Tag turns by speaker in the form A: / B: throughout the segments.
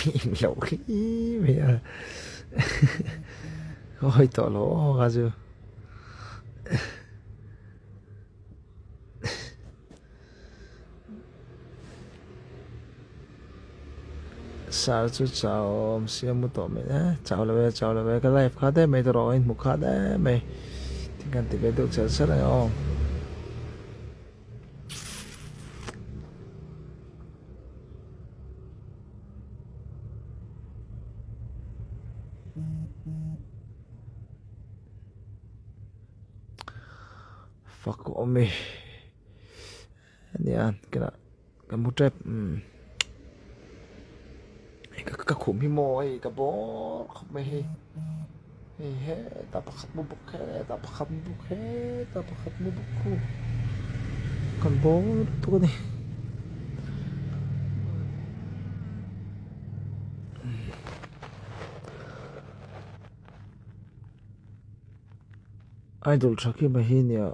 A: Loh khi mai a ka hawi tawh lo aw ka chu. Sar chu chau awm sia mu tawh mai e chau lo e chau lo e ka live kha daih mai tawh rawh a inhmu kha daih mai thil kan ti ve deuh chel chel ang aw. Fak awm e ania kila ka mu tep umm ka khum hi maw hei ka bawr khawp mai hei hei hetah pakhat mu bawk hetah pakhat mu bawk hetah pakhat mu bawk khu kan bawr lutuk a ni. Idol tha khi mai hi nia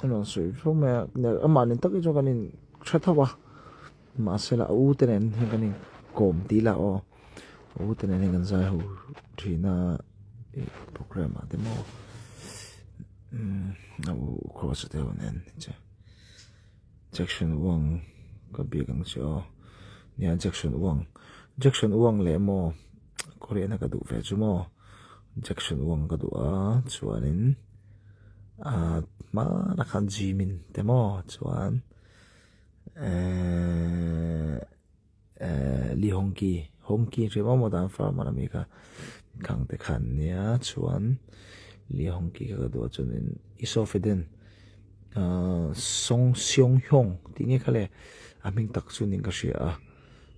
A: a rawn sawi fo mai a amah nen tak hi chuan kan in hre tho a mahse lah a u te nen hian kan in kawm tih lah aw a u te nen hian kan zai ho thin a ih programme ah te maw umm a u cross te ho nen che Jackson Wang ka biak ang che aw nia Jackson Wang Jackson Wang leh maw Korean a ka duh ve chu maw. Jackson Wang ka duh a chuanin ah hmanah khan Jimin te maw chuan ehh ehh Lee Hong Ki Hong Ki hre maw maw dan farmer ami kha khang te khan nia chuan Lee Hong Ki kha ka duh a chuanin Isofeden ah Song Seong Hyung tih nge kha le a hming tak chu niin ka hria a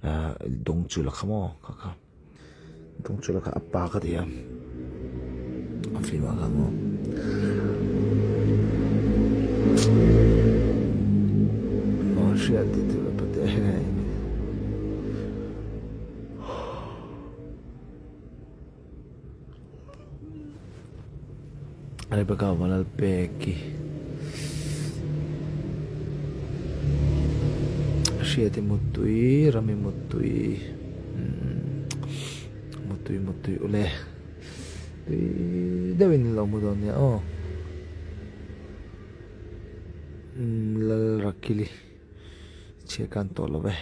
A: ah dawng chu la kha maw kha kha. Tung chu lakah a pa ka ti a, a film ah khan maw. Aw hriat ti tur a pate hei. Rebecca Vanlalpeki Hriati Muttui Rami Muttui Muttui Muttui ule tui deuhin lo mu dawn nia aw Lalrakili chhiar kan tawh lo ve.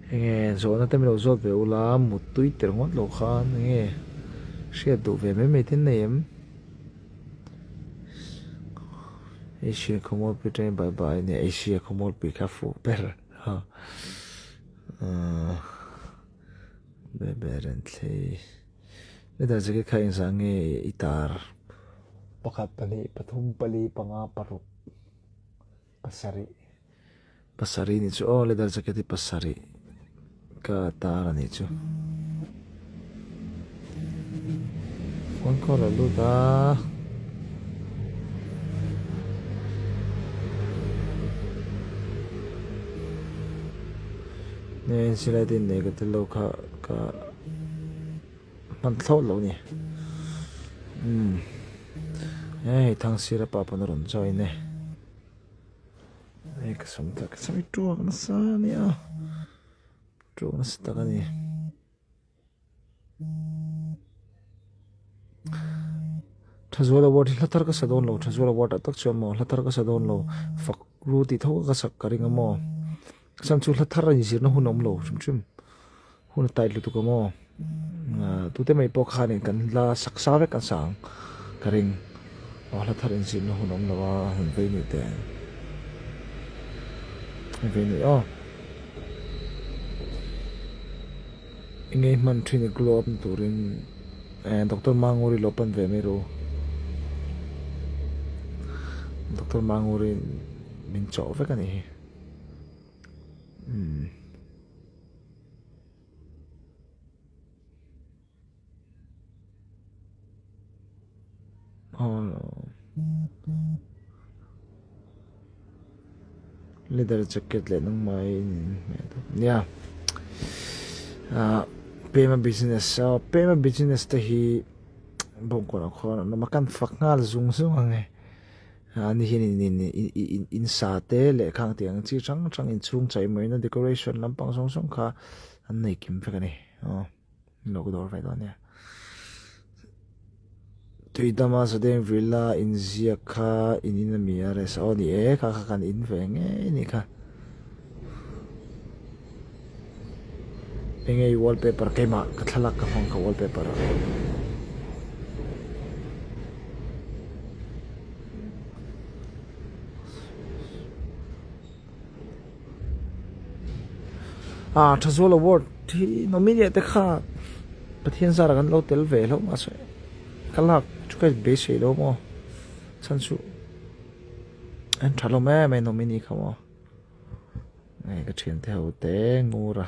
A: Enge zawhna te milo zawt ve ula muttui tel ngawt loh khan enge hriat duh ve mai mai te nei em Asia khawmualpui atangin bye bye nia Asia khawmualpui kha fuh ber ha. Be ber an thlei leather jacket kha engzah nge i tar pakhat pahnih pathum pali panga paruk pasarih pasarih ni chu aw leather jacket hi pasarih ka tar a nih chu phone call a lut a. Nge silai te in nei ka tel lo kha ka hman thlawt lo ni umm hei Thangsira pa pawn a rawn join e hei ka sam tak ka sam hi tuak nasa a nia tuak nasa tak a ni. Thazual award hi hla thar ka sa dawn lo Thazual award ah tak chuan maw hla thar ka sa dawn lo fak ru tih tho ka sak ka ring a maw chhan chu hla thar a inzirna hun a awm lo hrim hrim hun a tight lutuk a maw tute mai pawh khanin kan la sak sa vek an sa ang ka ring aw hla thar inzirna hun a awm lo a han vei nuih teh ang vei nuih aw. Engei hman thin i glow up na turin eh doctor Manguri lo pan ve mai ru doctor Manguri min chawh vek a nih hi umm. Leather jacket leh nangmah in nia. Ah Pema business aw Pema business te hi bawngkawnah khuan an awm a kan fak nghal zung zung ang e. Ani hian in in in in sa te leh khang tih ang chi hrang hrang inchhung chei mawina decoration lampang zawng zawng kha an nei kim vek a ni aw lo ka dawr ve dawn nia. Tuidama Zadeng Villa inziak kha in in ami a rest aw ni e kha kha kan in ve ngei anih kha. Enge i wallpaper keimah ka thlalak ka hmang kha wallpaper ah. Ah Thazual award hi nominee te kha Pathian zara kan lo tel ve hlauh mahse ka lak chu ka beisei lo maw chhan chu an tha hlawm em em nominee kha maw. Hei ka thiante ho te Ngura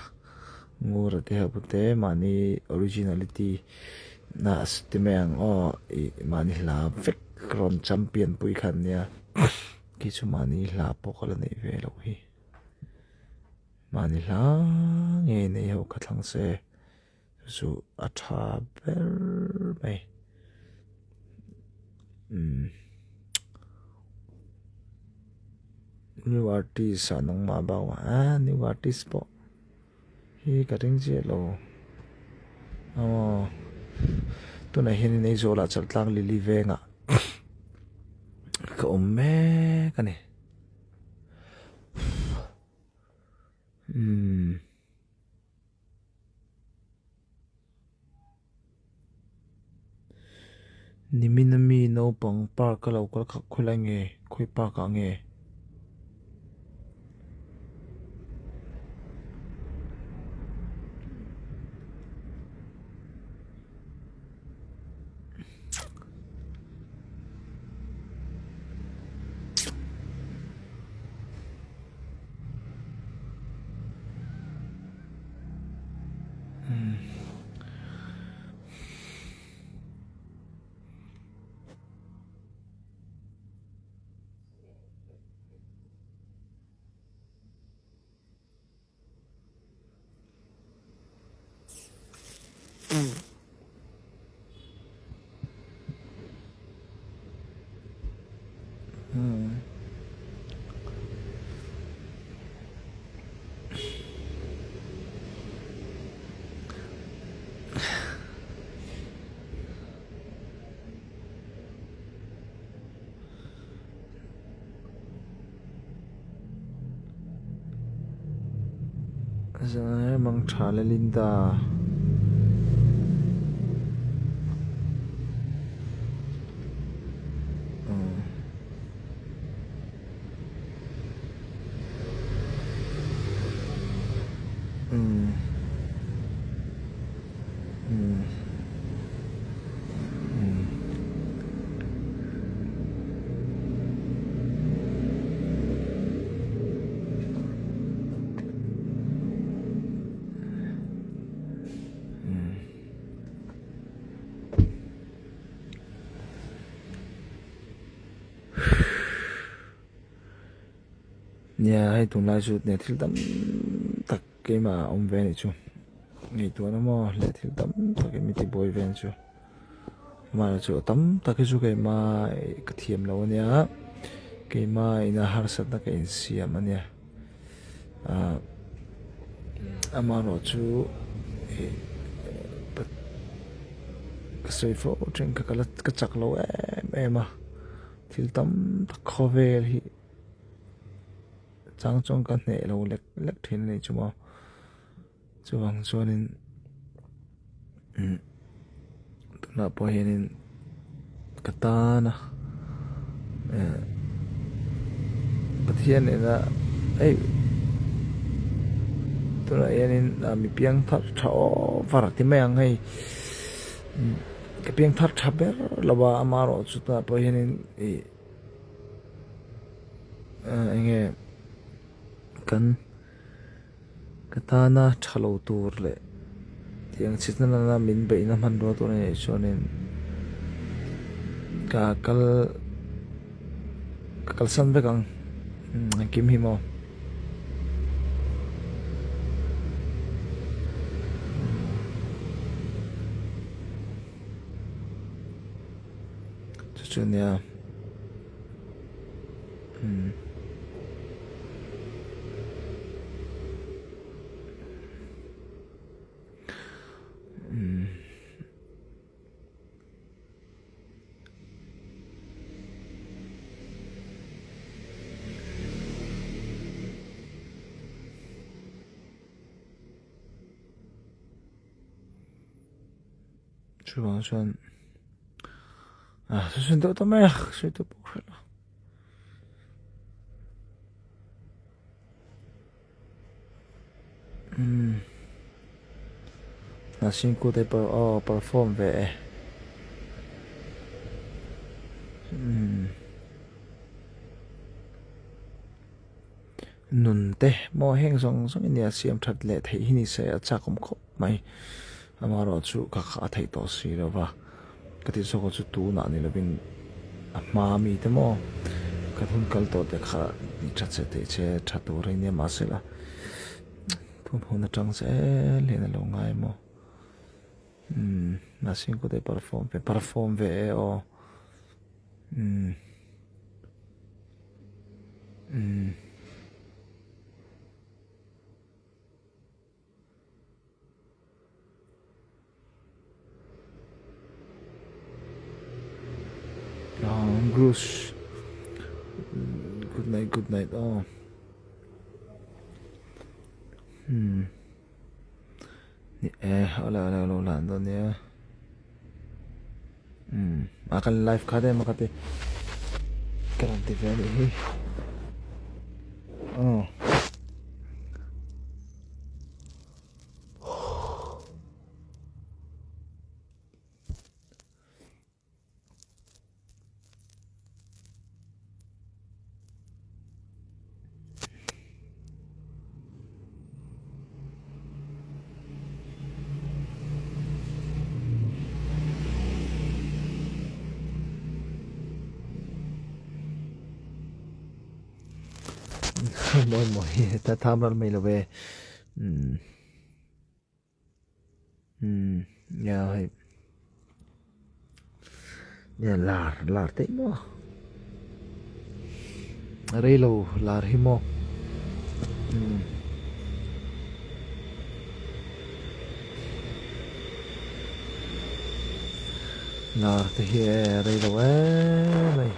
A: Ngura te ho te mahni originality na ti mai ang aw ih mahni hla vek rawn champion pui kha an nia khi chu mahni hla pawh ka la neih ve loh hi mahni hla ngei nei ho kha thlang se chu a tha ber mai umm new artist ah nangmah bak a new artist pawh hi ka ring chiah lo aw tunah hian Aizawl ah Chaltlang Lily vengah ka awm mek a ni umm. Nimin a mi naupang park a lo kal kha khawilai nge khawi park ah nge? Mang tha le Linda. Nia hei tunlai chu nia thil tam tak keimah a awm ve anih chu ngaihtuahna maw leh thil tam tak in mi tibuai ve ang chu mahni chu a tam tak hi chu keimah ka thiam lo ania keimah ina harsatna ka insiam ania ah amaherawh chu ih ka sawi fo thin kha ka la ka chak lo em em a thil tam tak khawvel hi chang chuan ka hneh lo lek lek thin a nih chu maw chuvang chuanin umm tunah pawh hianin ka tan a eh Pathian nena hei tunah hianin mi piang thar tha over ti mai ang hei ka piang thar tha ber lo a amaherawhchu tunah pawh hianin ih eng nge kan ka tana tha lo tur leh tiang chhitna nana min beihna hmanrua tur a nih chuanin ka kal ka kalsan vek ang engkim hi maw. chu nia umm. Umm. Chuvang chuan ah sawi deuh ta mai a sawi tawh pawh ka hre lo. Umm Hnahsin kut te pawh aw perform ve e umm nun te maw heng zawng zawng in nia siam that leh theih hi ni se a chak awm khawp mai amaherawhchu ka kha a theih tawh si lo va. Ka tih zawk chu tunah ni lovin a hma mi te maw kan hun kal tawh te kha ni tha che teh che tha tur a nia mahsela tun hun atang zel hian a lo ngai maw umm mahse kut e perform ve perform ve e aw umm umm. Bruce good night good night aw hmm ni e awle awle lo lan dawn nia hmm a kan live kha em a ka ti ka rawn ti ve a nih hi aw. Mawi mawi ta tham ral mai lo ve umm umm nia hei nia lar lar te maw rei lo lar hi maw umm. Lar te hi e rei lo em mai.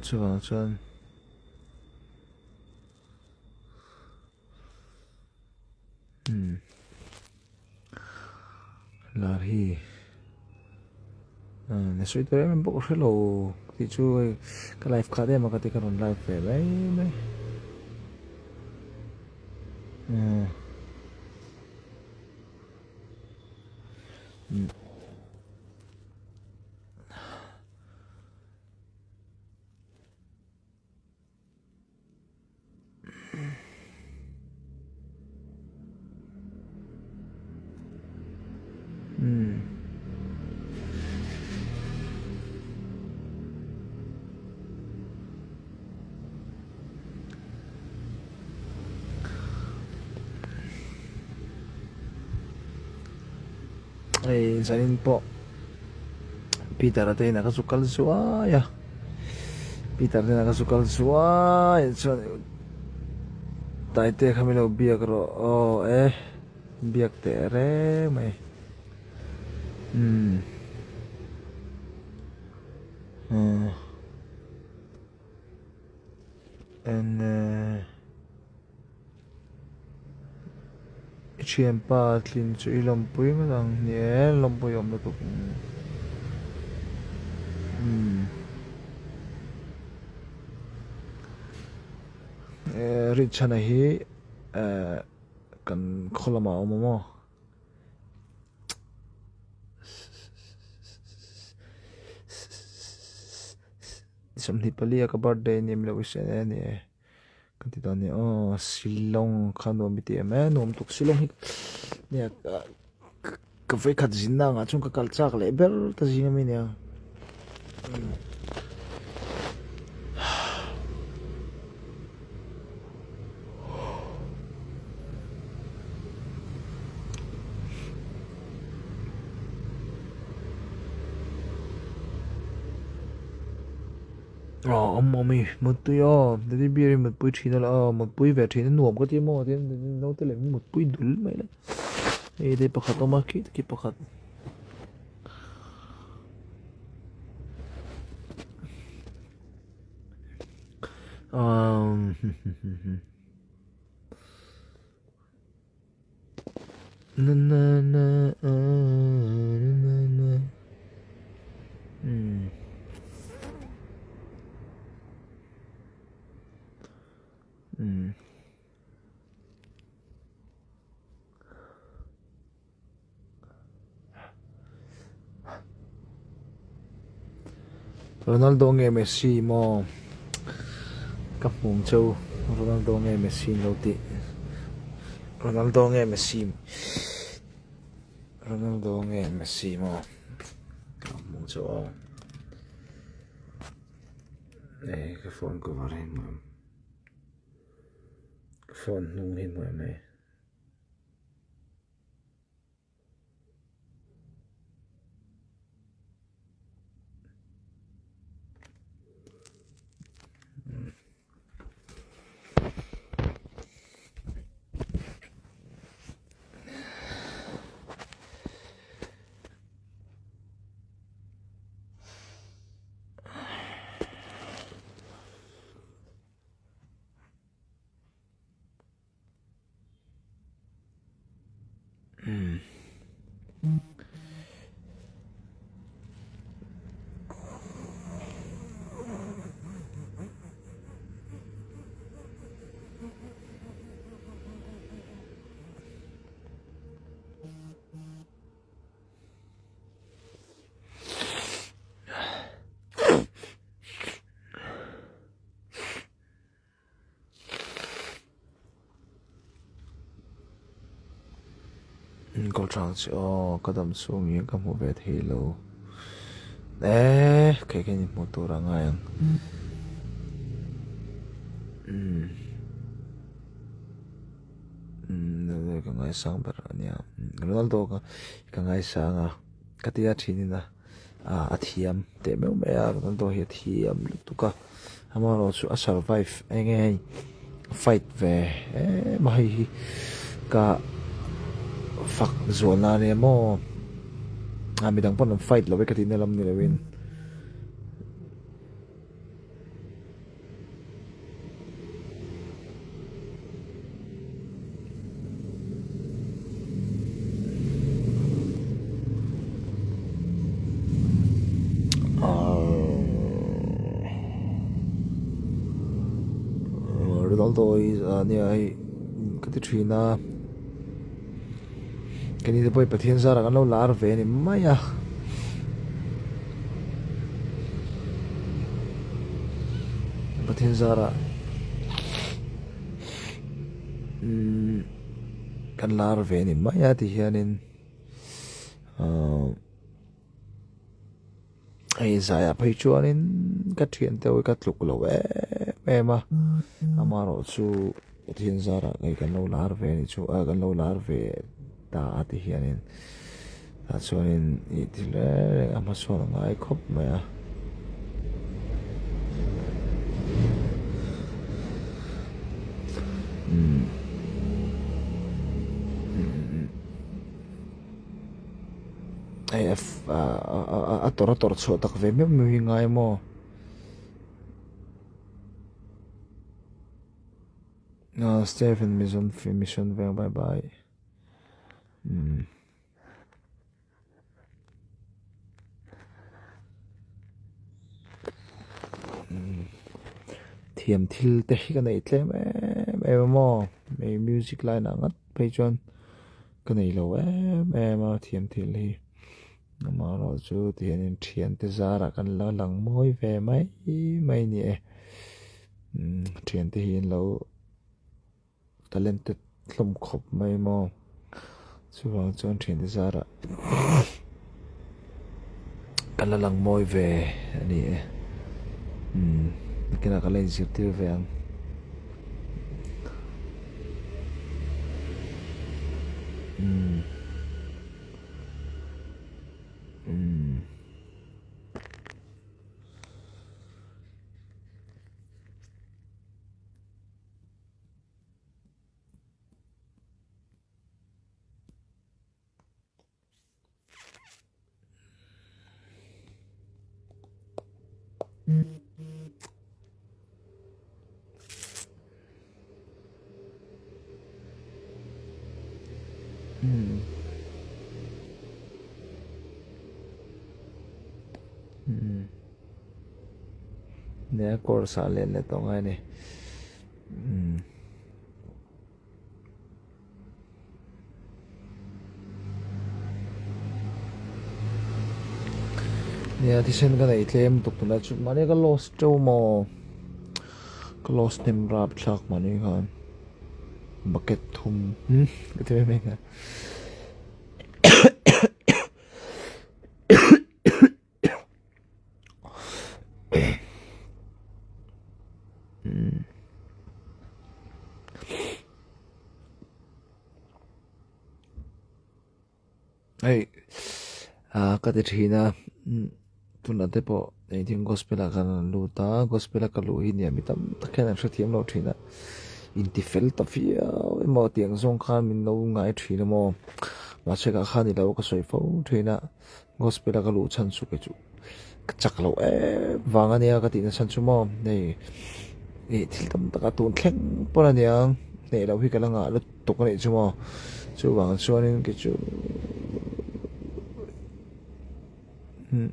A: Chuvang chuan umm lar hi umm sawi tur em em pawh ka hre lo tih chu hei ka live khat em a ka ti ka rawn live ve mai mai umm. Hei zanin pawh Peter a te inah ka zu kal zuai a Peter te inah ka zu kal zuai a chuan Taite kha min lo biak rawh aw e biak teh reng mai umm umm eng I thianpa tlin chu i lawmpui ngawt ang ni e, lawmpui awm lutuk umm Rinchhana hi eh kan khaw lamah a awm a maw. 24 a ka birthday ni em lo i hria e ni e. Ka ti dawn nia aw Shillong kha nuam i ti em e nuam tuk Shillong hi nia ka vawikhat zinna angah chuan ka kal chak leh ber ta zing ami nia. Aw awm awm i mutpui aw teddy bear hi mutpui thin a la aw mutpui ve thin a nuam ka ti maw tin naute lem hi mutpui dul mai la hei te pakhat awm a khi khi pakhat. Umm Na na na na na na umm umm Ronaldo nge Messi maw ka hmum cheu Ronaldo nge Messi an lo tih Ronaldo nge Messi Ronaldo nge Messi maw ka hmu cheu aw eh ka phone cover hi hmuh em ka phone hnung hi hmuh em hei. Kawlṭhang chu aw ka dam chhung hi ka hmu ve thei lo eh kei khan in hmuh tur a ngai ang umm umm ka ngaisang ber a nia Ronaldo kha ka ngaisang a ka tia thin in a. A thiam teh meuh mai a Ronaldo hi a thiam lutuk a amaherawhchu chu a survive eng nge hei fight ve em a hei hi ka fak zual na ania maw a midang pawn an fight lo e ka tihna lam ni loin. Ronaldo hi a nia hei ka ti thin a keini te pawh hi Pathian zarah kan lo lar ve a ni mai a. Pathian zarah umm kan lar ve a ni mai a ti hianin ahh hei zaiah phei chuanin ka thiante ho hi ka tluk lo em em a amaherawhchu Pathian zarah hei kan lo lar ve a nih chu a kan lo lar ve ta a ti hianin tah chuanin ih thil reng reng a hmasawn a ngai khawp mai a. Hei a tawrh a tawrh chhuah tak ve meuh meuh hi ngai maw. Stephen Mission Mission veng bye bye. Umm. Thiam thil te hi ka nei tlem em em a maw hei music line ah ngat phei chuan ka nei lo em em a thiam thil hi amaherawhchu tihianin thiante zarah kan la lang mawi ve mai mai a ni e umm thiante hi an lo. Talented hlawm khawp mai maw chuvang chuan thiante zarah ka la lang mawi ve a ni e umm nakinah ka la inzirtir ve ang. Umm umm. Umm. Umm. Nia course ah let leh tawh ngai a ni. Umm. Nia thisen ka nei tlem tuk tunah chu mahni ka loss teuh maw ka loss hnem rap thlak mahni khan bucket thum ka ti mai mai kha. Hei ah ka ti thin a tunah te pawh engtin gospel ah khan an lut a gospel a ka luh hi nia mi tam tak hian an hrethiam lo thin a inti fel ta viau emaw tiang zawng khan min lo ngai thin a maw mahse ka khan ilo ka sawi fo thin a. Gospel a ka luh chhan chu kei chu ka chak loh em vang a nia ka tihna chhan chu maw hei ih thil tam tak a tun thleng pawn a niang hneh loh hi ka la ngah lutuk a nih chu maw chuvang chuanin kei chu umm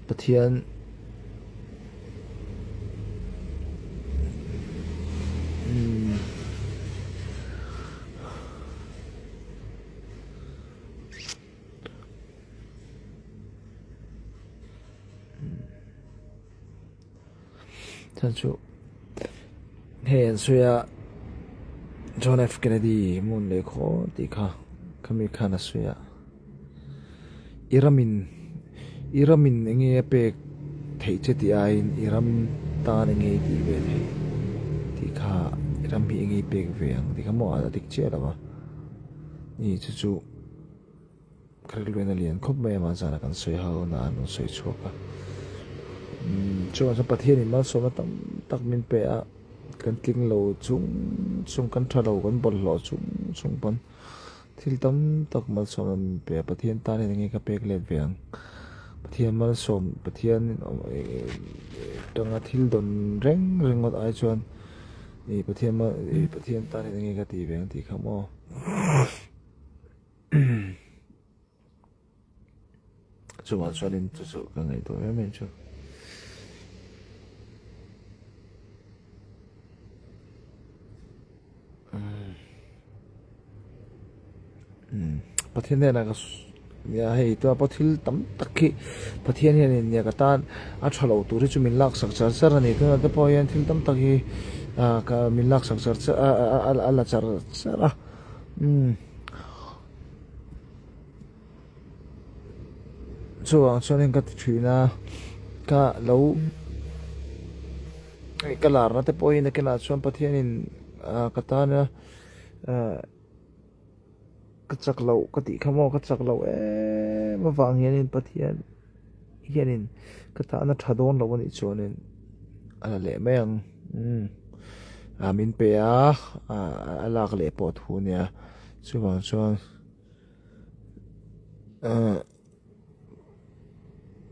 A: Pathian. Chuan chu hei an sawi a John F Kennedy hmun leh khaw tih kha khami khan a sawi a i ramin i ramin eng nge a pek theih che tih aiin i ram tan eng nge i tih ve theih tih kha i ram hi eng nge i pek ve ang tih kha maw a dik chiah lo a ni chu chu ka rilru in a lian khawp mai a mahzana kan sawi ho na an rawn sawi chhuak a umm chuan chuan Pathian in malsawmna tam tak min pe a kan tling lo chung chung kan tha lo kan bawlhhlawh chung chung pawn. Thil tam tak malsawmna min pe a, Pathian tan hian enge ka pek let ve ang? Pathian malsawm, Pathian tanga thil dawn reng ringawt ai chuan ih Pathian mal ih Pathian tan hian enge ka tih ve ang tih kha maw? Chuvang chuanin chu chu ka ngaihtuah em em chu. Pathian hnenah ka nia hei tuna pawh thil tam tak hi Pathian hianin nia ka tan a tha lo tur hi chu min laksak char char a ni tunah te pawh hian thil tam tak hi ah ka min laksak char char a a la char char a umm. Chuvang chuanin ka ti thin a, ka lo ka larna te pawhin nakinah chuan Pathianin ah ka tana ah ka chak loh ka tih kha maw ka chak loh em avang hianin Pathian hianin ka tana tha dawn loh anih chuanin a la leh mai ang umm ah min pe a ah a lak leh pawh thu ania chuvang chuan. Ahh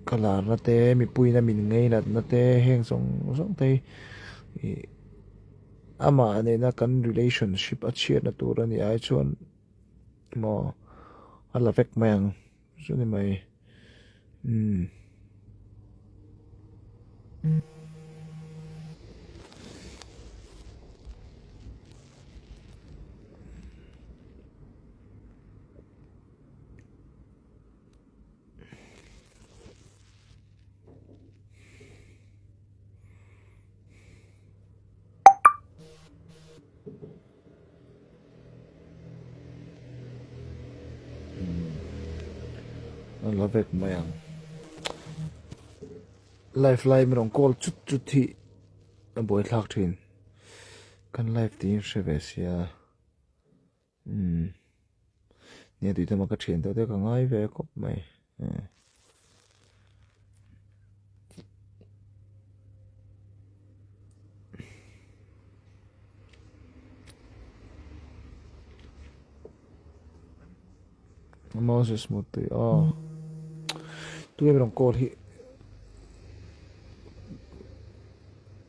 A: ka larna te mipuiin a min ngaihnatna te heng zawng zawng te hi ih amah nena kan relationship a chhiatna tur a nih ai chuan maw a la vek mai ang chu ni mai umm. A la vek mai ang live lai min rawn call chut chut hi a buaithlak thin kan live tiin hre ve sia. Umm nia tih te mah ka thian deuh deuh ka ngai ve khawp mai eh. Moses Mutui aw tunge min rawn call hi.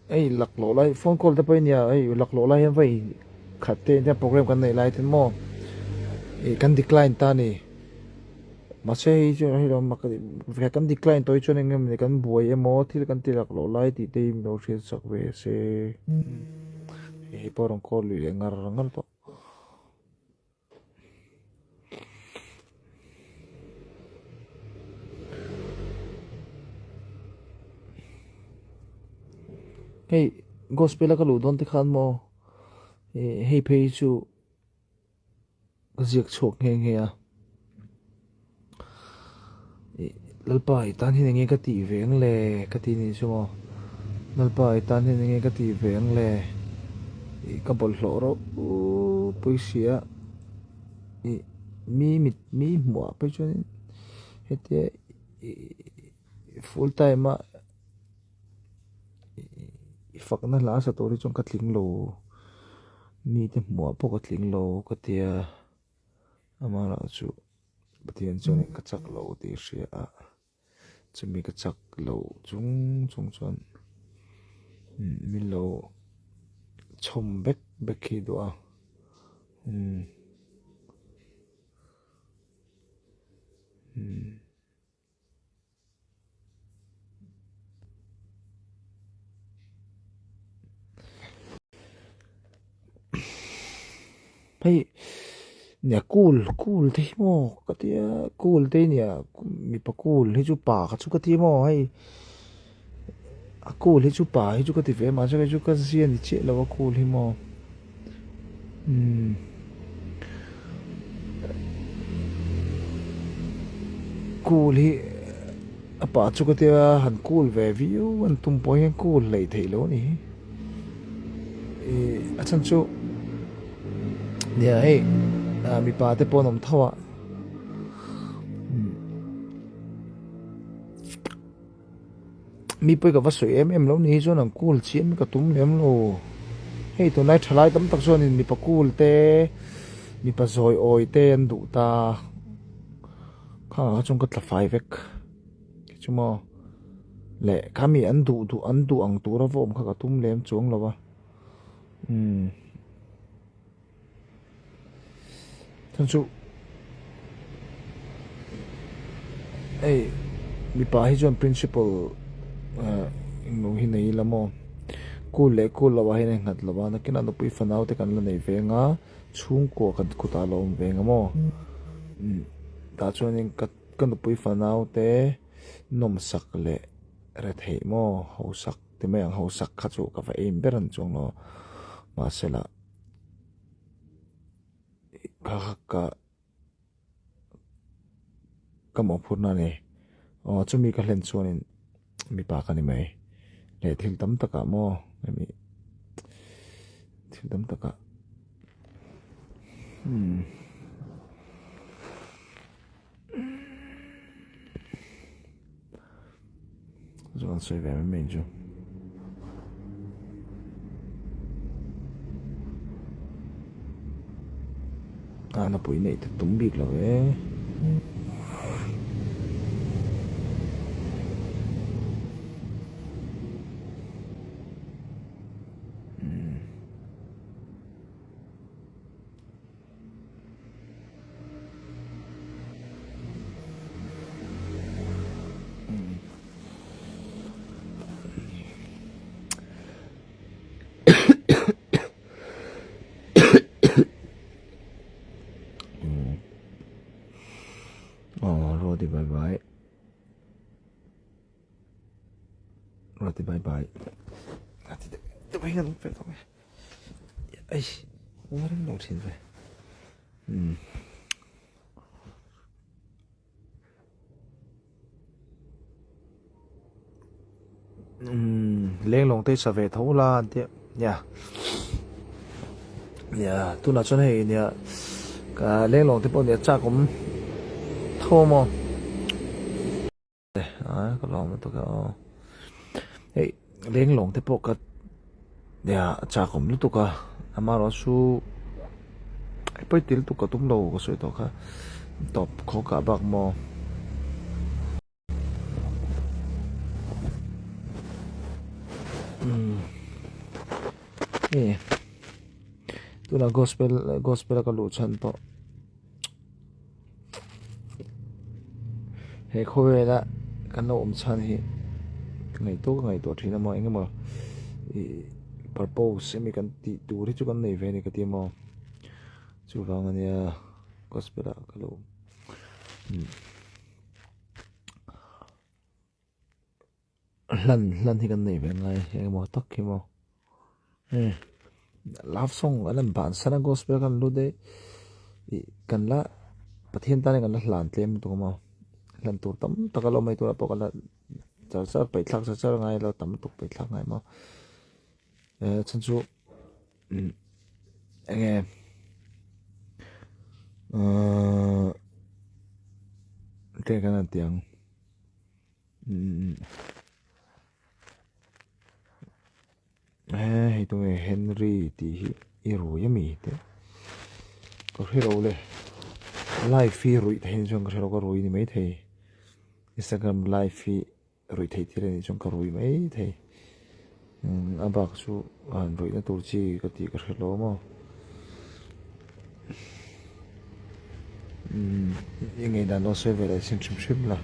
A: Hei laklawh lai phone call te pawh hi nia hei laklawh lai hian vawi khat te nia program kan neih lai ten maw ih kan decline ta a ni mahse hei chu hei lo mak kan decline tawh hi chuan eng emaw ni kan buai emaw thil kan ti laklawh lai tih te hi min lo hriat chak ve se hei pawh a rawn call lui leh ngar ngar tawh. Hei gospel a ka luh dawn te khan maw ih hei phei chu ka ziak chhuak nghe nghe a ih Lalpa i tan hian enge ka tih ve ang le ka ti nih chu maw Lalpa i tan hian enge ka tih ve ang le ih ka bawlhhlawh rauh pui si a ih mi mit mi hmuh ah phei chuanin hetia ih full time a i fakna hla sa tur hi chuan ka tling lo mite hmuh ah pawh ka tling lo ka tia amaherawh chu Pathian chuan ka chak lo tih a hria a chumi ka chak lo chung chung chuan min lo chhawm vek vek hi duh a umm umm. Hei nia cool cool te hi maw ka tia cool te nia mipa cool hi chu pa kha chu ka ti maw hei a cool hi chu pa hi chu ka ti ve mahse kei chu ka zia ni chiah lo a cool hi maw umm. Cool hi a pah chu ka tia han cool ve viau an tum pawh hian cool hleih theih loh a ni hi ih a chhan chu nia hei ah mipa te pawh an awm tho a Mi pawi ka va sawi em em lo ni hi chuan an cool chiam ka tum lem lo. Hei tunlai thalai tam tak chuanin mipa cool te mipa zawi awi te an duh ta. Khangah kha chuan ka tla fai vek chu maw leh kha mi an duh duh an duh ang tura va awm kha ka tum lem chuang lo a umm. Chuan chu hei mipa hi chuan principal ah englo hi nei ila maw cool leh cool loh ah hian a inghat lo a nakinah nupui fanau te kan la nei ve ang a chhungkua kan khutah a lo awm ve ang a maw tah chuanin ka ka nupui fanau te nawmsak leh retheih maw hausak ti mai ang hausak kha chu ka va aim ber ang chuang lo mahse lah. Ka ka ka mawhphurhna a ni aw chumi ka hlen chuanin mipa ka ni mai leh thil tam takah maw hemi thil tam takah umm. Chu kan sawi ve mai mai chu. A napui neih te tum bik lo e. Aw Rody bye bye Rody bye bye Lenglawng te sa ve tho la an tia nia nia tunah chuan hei nia ka lenglawng te pawh nia chak awm tho maw. A ka lawm lutuk e aw hei lenglawng te pawh ka nia a chak awm lutuk a amaherawh chu pawi ti lutuk ka tum lo ka sawi tawh kha tawp khaw kah bak maw. Umm. Hei tunah gospel gospel a ka luh chhan pawh he khawvela kan lo awm chhan hi ka ngaihtuah ka ngaihtuah thin a maw eng emaw ih purpose emaw kan tih tur hi chu kan nei ve a ni ka ti maw chuvang ania gospel ah ka lo umm. Hlan hlan hi kan nei ve ngai eng emaw tak hi maw hei love song an han bansan a gospel kan lut e ih kan la Pathian tan hian kan la hlan tlem lutuk a maw hlan tur tam tak a lo awm mai tunah pawh kan la char char paih thlak char char ngai lo tam lutuk paih thlak ngai maw eh chhan chu umm eng nge ahh enge kan han tih ang. Hei tunge Henry tih hi i rui ami te ka hre lo le live hi ruih theih ni chuan ka hre lo ka rui ni maithei Instagram live hi ruih theih thil anih chuan ka rui maithei a bak chu han ruihna tur chi ka tih ka hre lo maw i ngaihdan lo sawi ve leh sin hrim hrim la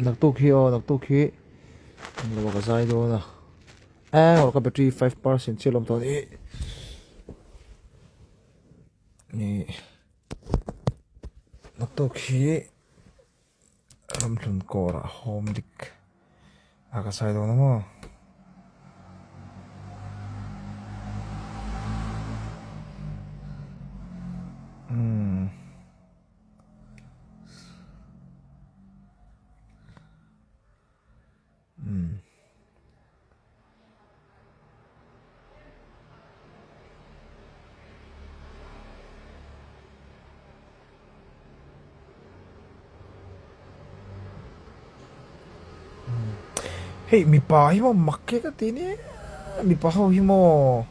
A: naktuk hi aw naktuk hi englo ka zai dawn a eng ka battery 5% chiah lawm tawh ni ni naktuk hi Ramhlun kawrah home dik a ka sawi dawn a maw. Umm. Umm. Hei mipa hi maw mak hi ka ti nia mipa ho hi maw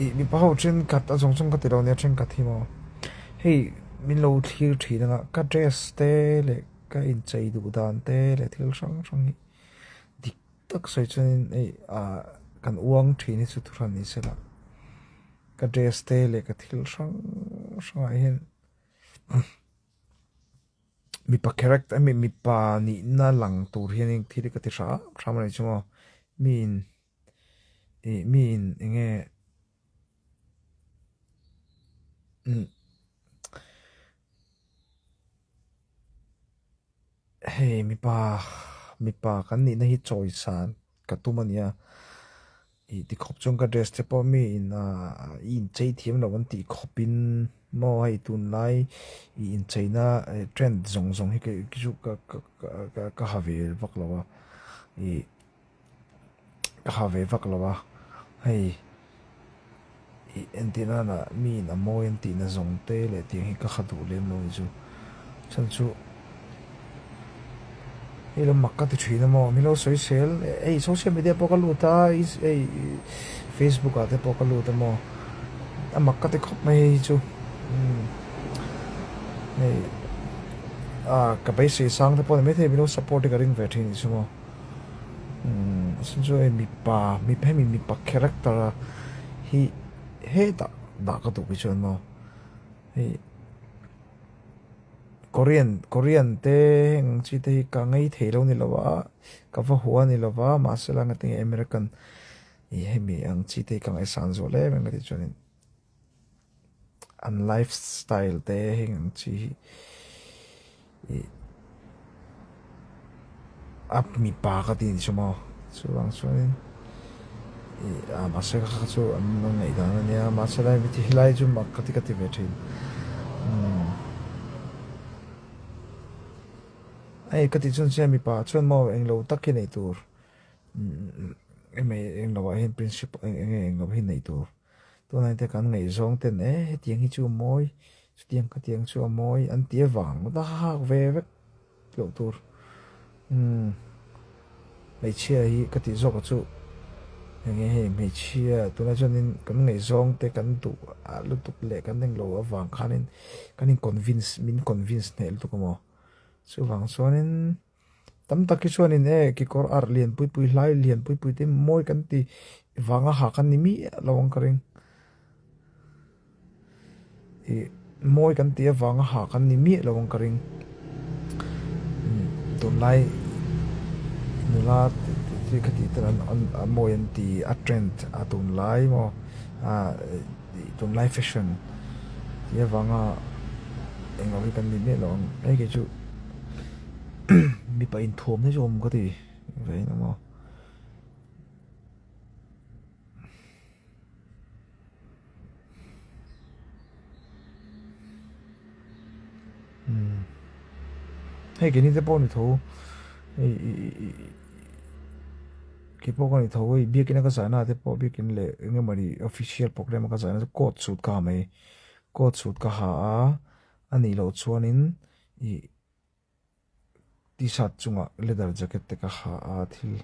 A: ih mipa ho thenkhat a zawng zawng ka ti lo nia thenkhat hi maw hei min lo thlir thin anga ka dress te leh ka inchei duh dan te leh thil hrang hrang hi dik tak sawi chuanin hei ah kan uang thin hi chu thuhran ni sela ka dress te leh ka thil hrang hrangah hian mipa character mipa nihna lang tur hianin thil hi ka ti hram hram a ni chu maw miin ih miin eng nge umm hei mipa mipa kan nihna hi chawi san ka tum a nia ih tikhawp chuan ka dress te pawh mi in ah i inchei thiam lo an tih khawp in maw hei tunlai ih incheina trend zawng zawng hi chu ka ka ka ka ha ve vak lo a ih. Ka ha ve vak lo a, hei ih entir nana miin a mawi an tihna zawng te leh tiang hi ka ha duh lem lo ni chu. Chhan chu hei lo mak ka ti thin a maw, mi lo sawi sel hei social media pawh ka lut a hei facebook ah te pawh ka lut a maw a mak ka ti khawp mai hei hi chu umm hei ah ka beisei sang te pawh ni maithei mi lo support hi ka ring ve thin ni chu maw. Umm chhan chu hei mipa mipa hemi mipa character a hi hetah dah ka duh hi chuan maw hei korean korean te heng ang chi te hi ka ngei thei lo ni lo a ka va hua ni lo va mahse la ngatinge american ih hemi ang chi te hi ka ngaihsan zawh em em ka tih chuanin. An life style te heng ang chi hi ih a mipa ka tih ni chu maw chuvang chuanin ih ah mahse kha kha chu an lo ngaih dan a nia mahse lai mi helai chu mak ka ti ka ti ve thin umm hei ka tih chuan chian mipa chuan maw englo tak hi neih tur umm eng lo ah hian principle eng eng nge englo hi neih tur. Tunah te kan ngaihzawng ten e hetiang hi chu a mawi chutiang khatiang chu a mawi an ti avang ngawt a hak ve vek loh tur umm hmeichhia hi ka tih zawk chu eng nge hei hmeichhia tunah chuanin kan ngaihzawng te kan duh ah lutuk leh kan englo avang khanin kan in convince min convince hneh lutuk a maw chuvang chuanin. Tam tak hi chuanin e kekawr arh lian pui pui hlai lian pui pui te mawi kan ti vanga ha kan ni miah lo ang ka ring. Ih mawi kan tih avanga ha kan ni miah lo ang ka ring. Tunlai nula te kha tih ten an mawi an ti a trend a tunlai maw ah tunlai fashion tih avanga englo hi kan ni miah lo ang hei kei chu mipa inthuam hi chu awm ka ti ve in maw. Hei keini te pawh a ni tho hei keipawh ka ni tho hei biakin a ka zahna te pawh biakin leh eng emawni official programme a ka zahna chu coat suit ka ha mai coat suit ka ha a a nih loh chuanin ih T-shirt chungah leather jacket te ka ha a thil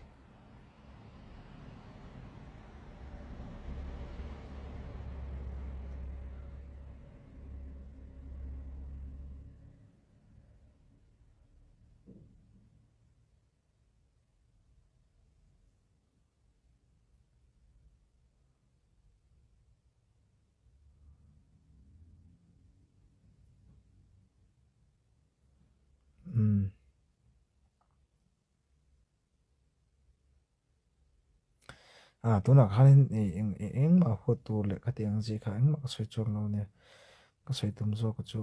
A: Umm. Ah tunah khanin ih eng engmah huat tur leh ka tih ang chi kha engmah ka sawi chuang lo nia ka sawi tum zawk chu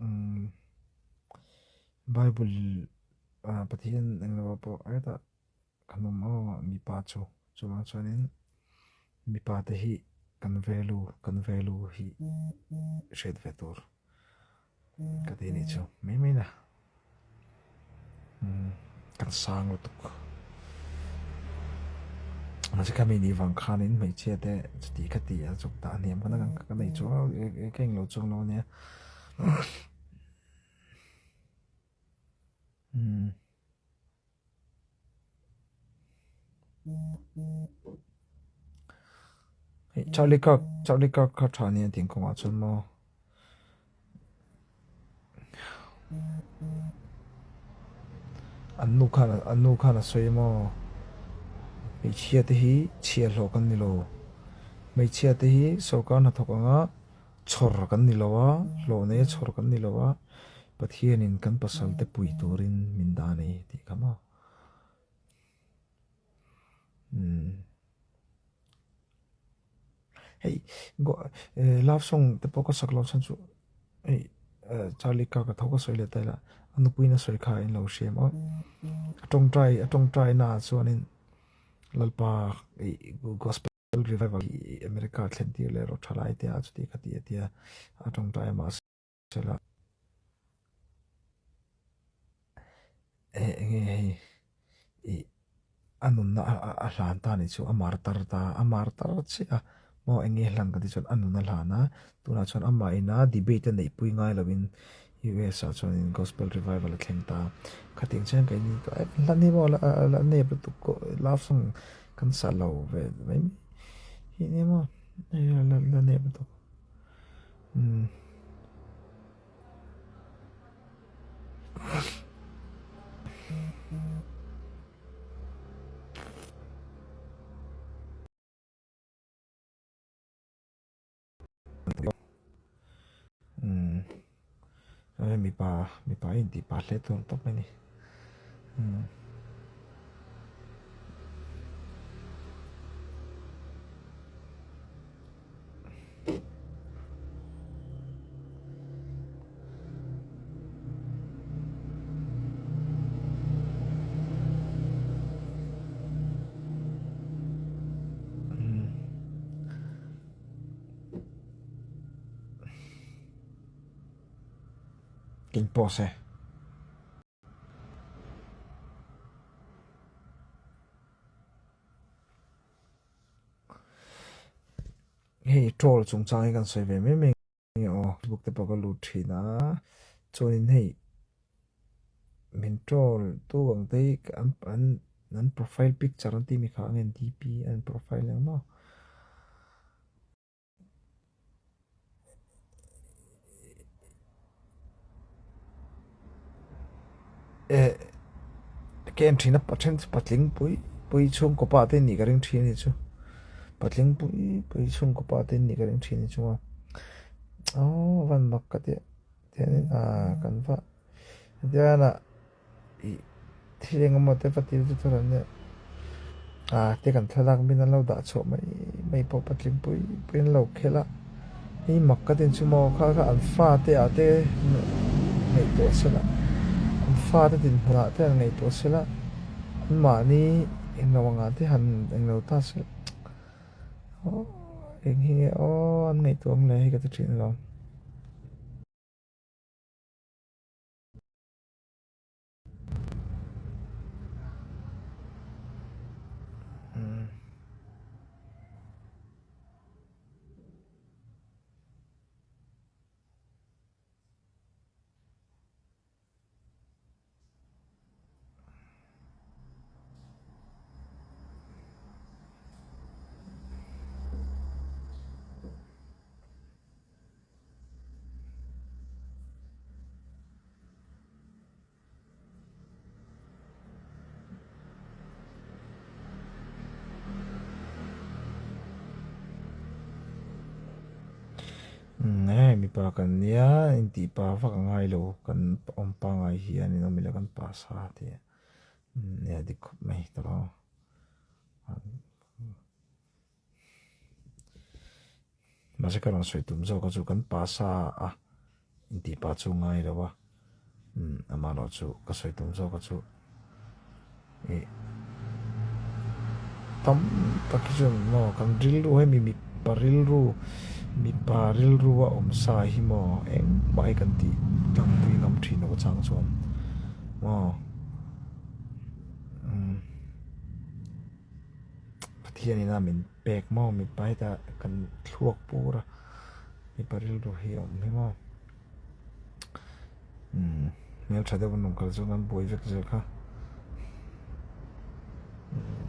A: umm bible ah Pathian englo ah pawh hetah kan awm aw mipa chu chuvang chuanin mipa te hi kan value kan value hi hriat ve tur ka ti anih chu mai mai na umm kan sang lutuk mahse khami nih vang khanin hmeichhia te chuti khati a chawk dah hniam kha ka nei chuang lo ka englo chuang lo ania umm. Hei Charlie Kirk Charlie Kirk kha tha nia tih kawngah chuan maw an nu khan an nu khan a sawi maw hmeichhia te hi chhia hlawh kan ni lo hmeichhia te hi sorkar hnathawk anga chhawr kan ni lo a hlawh nei a chhawr kan ni lo a Pathianin kan pasal te pui turin min dah a ni tih kha maw. Umm. Hei love song te pawh ka sak loh chhan chu hei Charlie Kirk a tho ka sawi leh ta ila a nupuiin a sawi kha in lo hria maw. A tawngtai a tawngtai naah chuanin Lalpa ih gospel revival hi America thlen tir leh rawh tha lai te a chuti kha ti a tia a tawngtai a mahse. Eng nge hei ih a nunna a hlan ta anih chu a martar ta a martar chiah a maw eng nge hlan ka tih chuan a nun a hlan a tunah chuan amah ina debate a neih pui ngai lovin U_S ah chuanin gospel revival a thleng ta khatiang chian ka in hlan hi maw la nep lutuk love song kan sa lo ve mai mai hi nia maw la nep lutuk. Umm. Umm. Mipa mipa a intih pah hle tur tawp mai a ni. Umm. King pause e. Hei troll chungchang hi kan sawi ve mai mai nge aw Facebook te pawh ka lut thin a chuanin hei min troll tu ang te hi an an an profile picture an tih mi kha ang en D_P an profile ang maw. Ka en thin a pa then chu patling pui pui chhungkaw pa te nih ka ring thin a ni chu patling pui pui chhungkaw pa te nih ka ring thin a ni chu a aww van mak ka tia tihianin ahh kan va tihian ah ih thil eng emaw te va til chu tur an nia ah te kan thlalak min an lo dah chhuah mai mai pawh patling pui pui an lo khelh a hei mak ka tin chu maw kha kha an fa te ah te ngaihtuah se la an fa te dinhmun ah te han ngaihtuah se la an mahni englo ang ah te han englo ta se la aw eng hi nge aw an ngaihtuah ang le hei ka ti thin alawm. Hei mipa kan nia intih pa vak a ngai lo kan awm pangai hian in awm ila kan pa sa tih nia dik khawp mai tawh. Mahse ka rawn sawi tum zawk a chu kan pa sa a intih pa chu ngai lo a umm amaherawh chu ka sawi tum zawk a chu ih tam tak hi chuan maw kan rilru hemi mipa rilru mipa rilru a awm sa hi maw engmah hi kan tih tlangpui ngam thin lo chang chuan maw umm. Pathianin a min pek maw mipa hetah kan thluak pur a mipa rilru hi a awm hi maw umm hmeltha deuh an rawn kal chuan an buai vek zel kha umm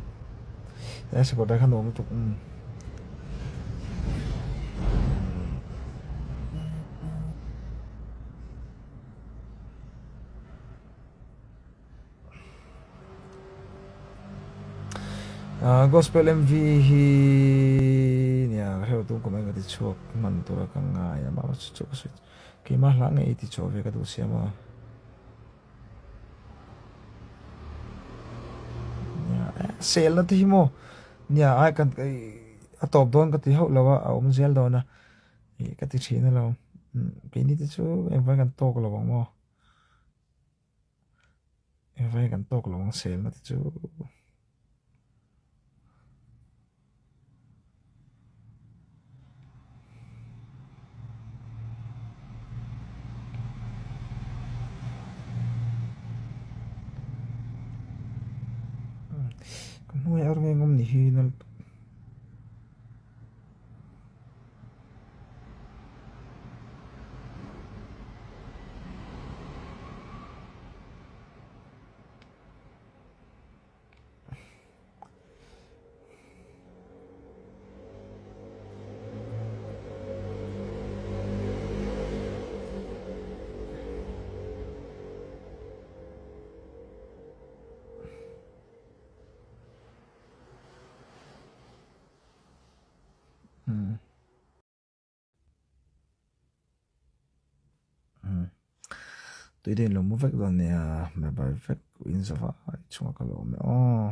A: he sakawr kha nuam lutuk umm. Gospel MV hi nia ka hrelo tum kum eng ka ti chhuak hman tura ka ngai a mah chu chu ka sawi keimah hla ngei ti chhuah ve ka duh sia maw nia sel na te hi maw nia ai kan a tawp dawn ka ti hauh lo a a awm zel dawn a ih ka ti thin alawm keini te chu engvai kan tawk lo ang maw. Engvai kan tawk lo ang selna te chu. Ka hnuai ar ngei ngawm ni hi nal. Tui te in lo mu vek dawn nia, bye bye vek in zava chungah ka lo awm e aw.